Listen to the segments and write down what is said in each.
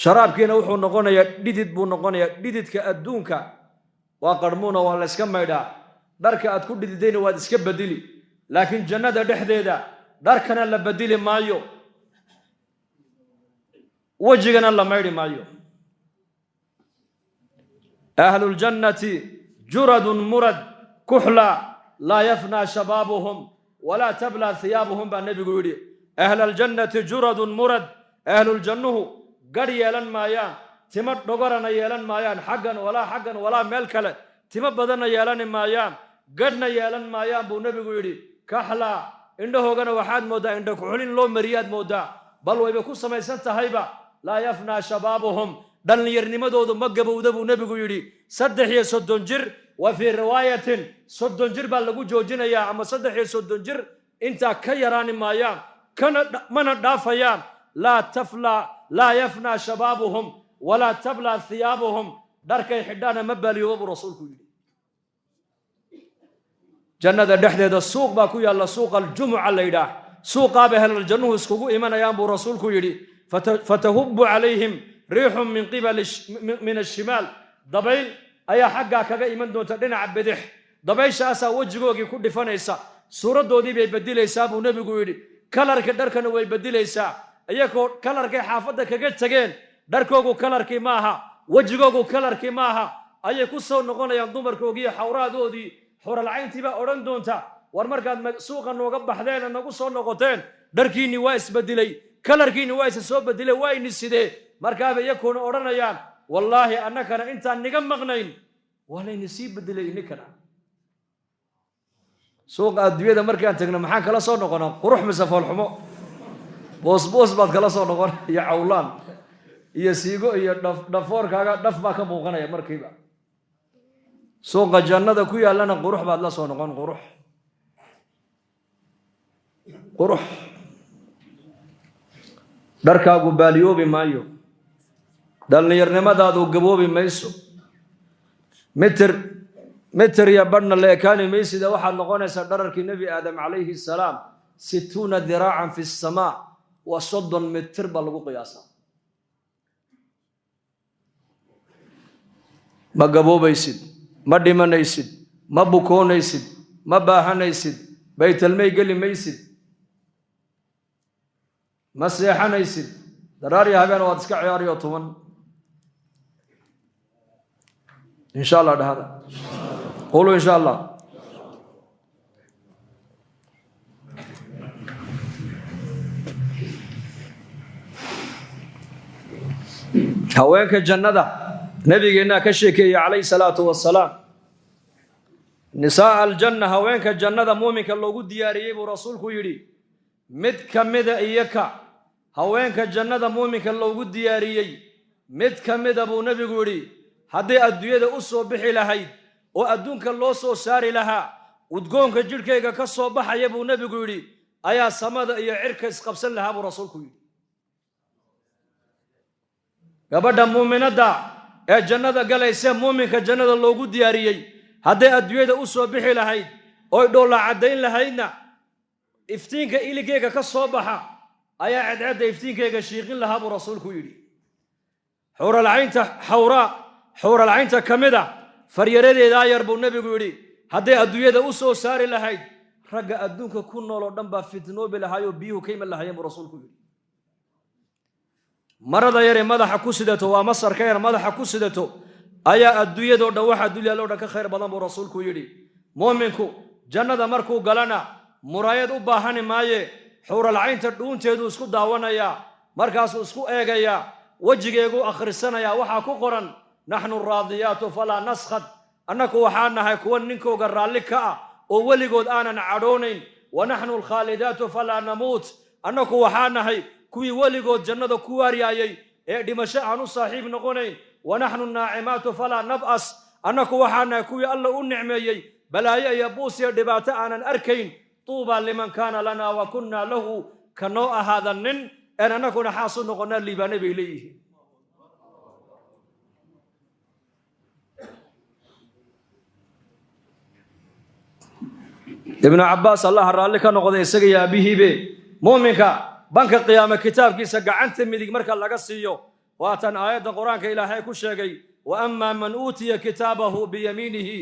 Sharaabkiina wuxuu noqonayaa dhidid buu noqonayaa. Dhididka adduunka waa qarmuuna, waa la iska maydhaa, dharka aad ku dhididayna waad iska bedeli. Laakiin jannada dhexdeeda dharkana la bedeli maayo, wejigana la maydhi maayo. Ahluljannati juradun murad kuxla laa yafnaa shabaabuhum walaa tablaa hiyaabuhum baa nebigu yidhi. Ahlaljannati juradun murad, ahluljannuhu gadh yeelan maayaan, timo dhogorana yeelan maayaan, xaggan walaa xaggan walaa meel kale timo badanna yeelani maayaan, gadhna yeelan maayaan buu nebigu yidhi. Kaxlaa, indhahoogana waxaad mooddaa indha kuxulin loo mariyaad mooddaa, bal wayba ku samaysan tahayba. Laa yafnaa shabaabuhum, dhallinyarnimadoodu ma gabowda buu nebigu yidhi. 33 jir, wa fii riwaayatin 30 jir baa lagu joojinayaa, ama 33 jir intaa ka yaraani maayaan, kana mana dhaafayaan. Laa taflaa, laa yafnaa shabaabuhum walaa tablaa hiyaabuhum, dharkay xidhaana ma baaliyooba buu rasuulku yidhi. Jannada dhexdeeda suuq baa ku yaalla, suuqa aljumuca la yidhaah, suuqaaba helaljannuhu iskugu imanayaan buu rasuulku yidhi. Fatahubu calayhim riixun min qibali min ashimaal, dabayl ayaa xaggaa kaga iman doonta dhinaca bidix, dabayshaasaa wejigoogii ku dhifanaysa, suuraddoodii bay bedilaysaa buu nebigu yidhi. Kalarkii dharkana way bedilaysaa, iyagoo kalarkay xaafadda kaga tegeen dharkoogu kalarkii maaha, wejigoogu kalarkii maaha, ayay ku soo noqonayaan dumarkoogiiyo xawraadoodii. Xuralcayntii baa odhan doonta, war markaad suuqa nooga baxdeen nagu soo noqoteen dharkiinni waa isbedelay, kalarkiinni waa isa soo bedelay, waa ini sidee? Markaaba iyakuuna odhanayaan, wallaahi annakana intaan niga maqnayn waa layni sii bedelay ininkana. Suuqa adduunyada markaan tegno maxaan kala soo noqonaa? Qurux mise foolxumo? Boosboos baad kala soo noqon, iyo cawlaan iyo siigo iyo dhafoorkaaga dhaf baa ka muuqanaya markiiba. Suuqa jannada ku yaallana qurux baad la soo noqon, qurux qurux. Dharkaagu baaliyoobi maayo, dhallinyarnimadaadu gaboobi mayso, mitir mitir iyo badhna la ekaani maysida. Waxaad noqonaysaa dhararkii Nebi Aadam calayhi salaam, 60 diraacan fi samaa, waa 30 mitir baa lagu qiyaasaa. Ma gaboobaysid, ma dhimanaysid, ma bukoonaysid, ma baahanaysid, baytalmay geli maysid, ma seexanaysid, daraariya habeen waad iska ciyaariyo tuman. Insha Allah dhahada, quluu insha Allah. Haweenka jannada nabigeennaa ka sheekeeyey calayhi salaatu wasalaam. Nisaa aljanna, haweenka jannada muuminka loogu diyaariyey buu rasuulku yidhi, mid ka mida iyaka, haweenka jannada muuminka loogu diyaariyey mid ka mida buu nebigu yidhi, hadday adduunyada u soo bixi lahayd oo adduunka loo soo saari lahaa, udgoonka jidhkayga ka soo baxaya buu nebigu yidhi ayaa samada iyo cirka isqabsan lahaa buu rasuulku yidhi. Gabadha muuminadda ee jannada galaysa, muuminka jannada loogu diyaariyey, hadday adduunyada u soo bixi lahayd oy dhoolla caddayn lahaydna, iftiinka iligeyga ka soo baxa ayaa cedcedda iftiinkayga shiiqin lahaa buu rasuulku yidhi. Xuuralcaynta, xawraa xuuralcaynta ka mid a faryaradeedaa yar buu nebigu yidhi, hadday adduunyada u soo saari lahayd, ragga adduunka ku nool oo dhan baa fitnoobi lahaayoo biyuhu ka iman lahaayeen buu rasuulku yidhi. Marada yaree madaxa ku sidato, waa masarka yar madaxa ku sidato, ayaa adduunyadoo dhan waxa dulyaaloo dhan ka khayr badan buu rasuulku yidhi. Muuminku jannada markuu galana muraayad u baahani maaye, xuuralcaynta dhuunteeduu isku daawanayaa, markaasuu isku eegayaa, wejigeeguu akhrisanayaa, waxaa ku qoran naxnu raadiyaatu falaa naskhad, annaku waxaa nahay kuwa ninkooga raalli ka ah oo weligood aanan cadhoonayn. Wa naxnu alkhaalidaatu falaa namuut, annaku waxaa nahay kuwii weligood jannada ku waaryaayey ee dhimasho aan u saaxiib noqonayn. Wa naxnu naacimaatu falaa nab'as, annaku waxaa nahay kuwii Alla u nicmeeyey, balaayo iyo buus iyo dhibaato aanan arkayn. Tuubaa liman kaana lanaa wa kunnaa lahu, ka noo ahaada nin een annakuna xaas u noqonnaa liibaane bay leeyihiin. Ibnu Cabbaas Allaha raalli ka noqday isaga iyo aabihiibe, muuminka banka qiyaame kitaabkiisa gacanta midig marka laga siiyo, Waatan aayadda Qur-aanka Ilaahay ku sheegay: wa amaa man uutiya kitaabahu biyamiinihi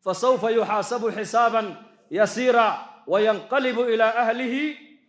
fasawfa yuxaasabu xisaaban yasiira wayanqalibu ilaa ahlihi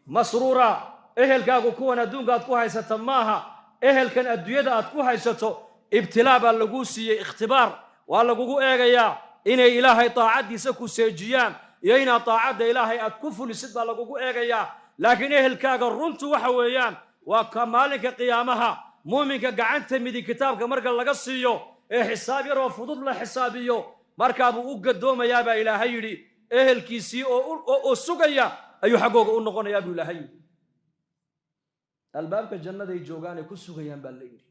masruura. Ehelkaagu kuwan adduunka aad ku haysata maaha. Ehelkan adduunyada aad ku haysato ibtilaa baa laguu siiyey, ikhtibaar waa lagugu eegayaa inay Ilaahay taacaddiisa ku seejiyaan iyo inaad taacadda Ilaahay aad ku fulisid baa lagugu eegayaa. Laakiin ehelkaaga runtu waxa weeyaan waa ka maalinka qiyaamaha muuminka gacanta midig kitaabka marka laga siiyo ee xisaab yaroo fudud la xisaabiyo, markaabuu u gadoomayaa baa Ilaahay yidhi. Ehelkiisii oo sugaya ayuu xaggooga u noqonayaa buu Ilaahay yidhi. Albaabka jannaday joogaanay ku sugayaan baa la yidhi.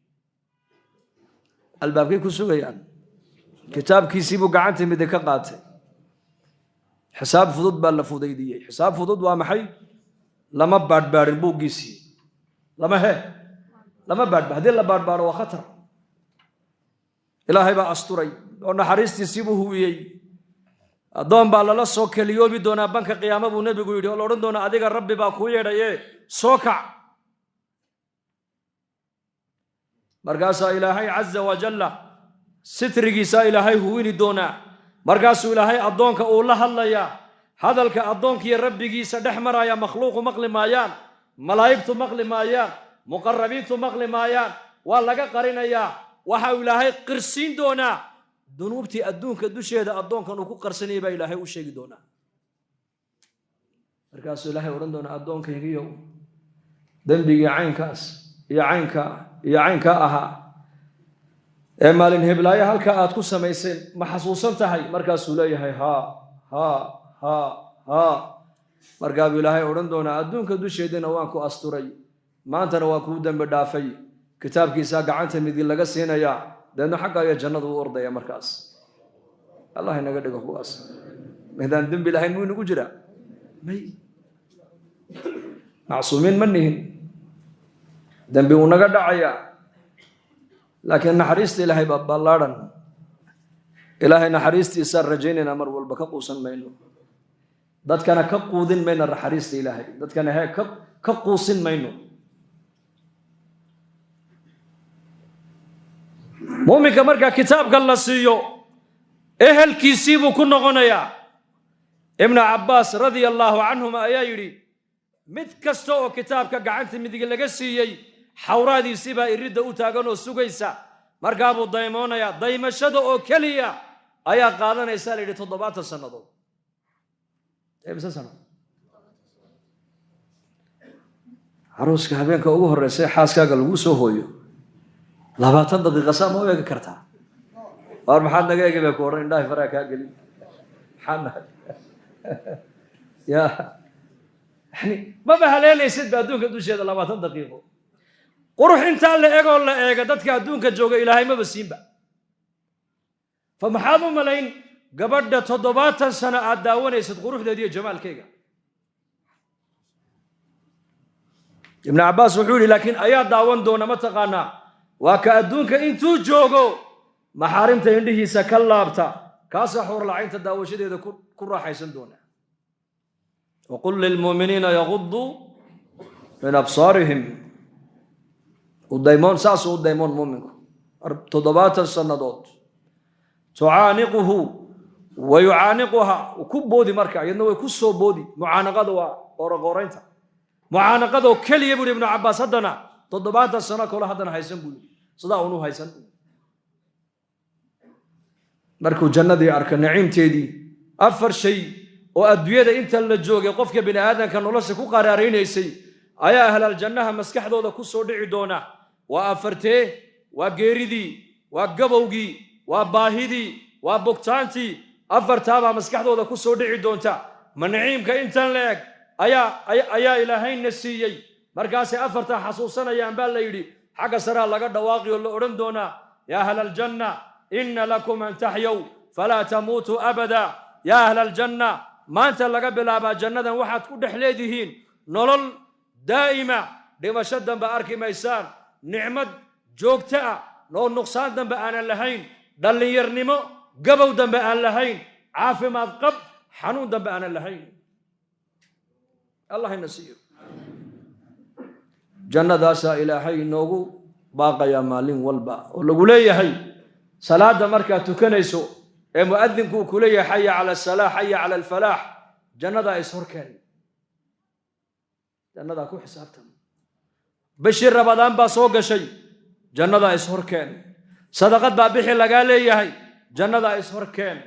Albaabkay ku sugayaan, kitaabkiisii buu gacanta midig ka qaatay, xisaab fudud baa la fudaydiyey. Xisaab fudud waa maxay? Lama baadhbaadhin buuggiisii, lama he lama baadhba. Haddii la baadhbaadho waa khatar. Ilaahay baa asturay oo naxariistiisii buu hubiyey. Addoon baa lala soo keliyoobi doonaa banka qiyaama buu Nebigu yidhi, oo la odhan doonaa: adiga Rabbi baa kuu yeedhaye, soo kac. Markaasaa Ilaahay caza wajalla sitrigiisaa Ilaahay huwini doonaa. Markaasuu Ilaahay addoonka uu la hadlayaa. Hadalka addoonkiiyo Rabbigiisa dhex maraya makhluuqu maqli maayaan, malaa'igtu maqli maayaan, muqarabiintu maqli maayaan, waa laga qarinayaa. Waxa uu Ilaahay qirsiin doonaa dunuubtii adduunka dusheeda addoonkan uu ku qarsanayay baa Ilaahay u sheegi doonaa. Markaasuu Ilaahay odhan doonaa: addoonkaygiyow, dembigii caynkaas iyo caynkaa iyo caynkaa ahaa ee maalin heblaayo halkaa aad ku samayseen ma xasuusan tahay? Markaasuu leeyahay: haa, haa, haa, haa. Markaabuu Ilaahay odhan doonaa: adduunka dusheedina waan ku asturay, maantana waan kuu dembi dhaafay. Kitaabkiisaa gacanta midig laga siinayaa, deedna xagga ayaa jannadu u ordaya. Markaas Allah inaga dhigo kuwaas. Maydaan dembi lahayn muu inagu jiraa? May, macsuumiin ma nihin, dembi uu naga dhacayaa, laakiin naxariista Ilaahay baa ballaadhan. Ilaahay naxariistiisaan rajaynaynaa mar walba, ka quusan mayno, dadkana ka quudin mayno naxariista Ilaahay, dadkana hee ka quusin mayno. Muuminka marka kitaabka la siiyo ehelkiisii buu ku noqonayaa. Ibnu Cabbaas radia allaahu canhuma ayaa yidhi: mid kasta oo kitaabka gacanta midig laga siiyey xawraadiisii baa iridda u taagan oo sugaysa. Markaabuu daymoonayaa. Daymashada oo keliya ayaa qaadanaysaa la yidhi 70 sannadood. Imse sano? Caruuska habeenka ugu horreysa xaaskaaga lagu soo hooyo 20 daqiiqa saa ma u eegi kartaa? Waar maxaad naga eegi bay ku odhan, indhahay faraha kaa gelin. Maxaa nahay ya yani maba haleelaysid ba adduunka dusheeda 20 daqiiqo. Qurux intaa la egoo la eega dadka adduunka jooga Ilaahay maba siinba. Fa maxaad u malayn gabadha 70 sano aad daawanaysid quruxdeeda iyo jamaalkeyga? Ibnu Cabbaas wuxuu yidhi: laakiin ayaa daawan doona ma taqaanaa? Waa ka adduunka intuu joogo maxaarimta indhihiisa ka laabta, kaasaa xuurlacaynta daawashadeeda ku raaxaysan doona. Waqul lilmuuminiina yaguduu min absaarihim. Udaymoon, saasuu u daymoon muuminku 70 sannadood. Tucaaniquhu wa yucaaniquha, ku boodi marka, iyadna way ku soo boodi. Mucaanaqada waa qooroqooraynta. Mucaanaqadoo keliya buu yidhi Ibnu Cabbaas haddana 70 sano kale haddana haysan buu yidhi, sidaa unu haysan. Markuu jannadii arka naciimteedii, afar shay oo adduunyada inta la joogay qofka bini aadamka nolosha ku qaraaraynaysay ayaa ahlal jannaha maskaxdooda ku soo dhici doona. Waa afartee? Waa geeridii, waa gabowgii, waa baahidii, waa bogtaantii. Afartaabaa maskaxdooda ku soo dhici doonta. Ma naciimka intan la eg ayaa Ilaahayna siiyey? Markaasay afartaa xasuusanayaan baa la yidhi. Xagga saraa laga dhawaaqi oo la odhan doonaa: yaa ahla aljanna, ina lakum an taxyow falaa tamuutuu abada. Yaa ahla aljanna, maanta laga bilaabaa jannadan waxaad ku dhex leedihiin nolol daa'ima, dhimasho dambe arki maysaan, nicmad joogto ah oo nuqsaan dambe aanan lahayn, dhallinyarnimo gabow dambe aan lahayn, caafimaad qab xanuun dambe aanan lahayn. Allah ina siiyo jannadaasaa Ilaahay inoogu Baaqayaa maalin walba oo lagu leeyahay salaada markaad tukanayso ee mu'adinku uu ku leeyahay xaya cala asalaax, xaya cala alfalaax, jannadaa ishorkeen, jannadaa ku xisaabtan. Bishii Rabadaan baa soo gashay, jannadaa ishorkeen. Sadaqad baa bixi lagaa leeyahay, jannadaa ishorkeen.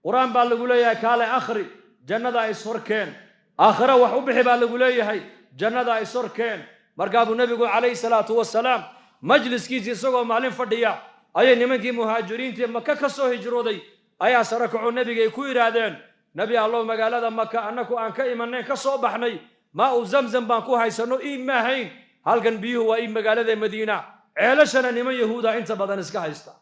Qur-aan baa lagu leeyahay kaale akhri, jannadaa ishorkeen. Aakhiro wax u bixi baa lagu leeyahay, jannadaa ishorkeen. Markaa buu nebigu calayhi salaatu wasalaam majliskiisii isagoo maalin fadhiya ayay nimankii muhaajiriintii Maka ka soo hijrooday ayaa sare kacoo nebigay ku yidhaahdeen: "Nebi Allow, magaalada Maka annaku aan ka imanayn, ka soo baxnay, maa u Zamzam baan ku haysanno, iib ma ahayn. Halkan biyuhu waa iib magaalada Madiina, ceelashana niman Yahuuda inta badan iska haysta."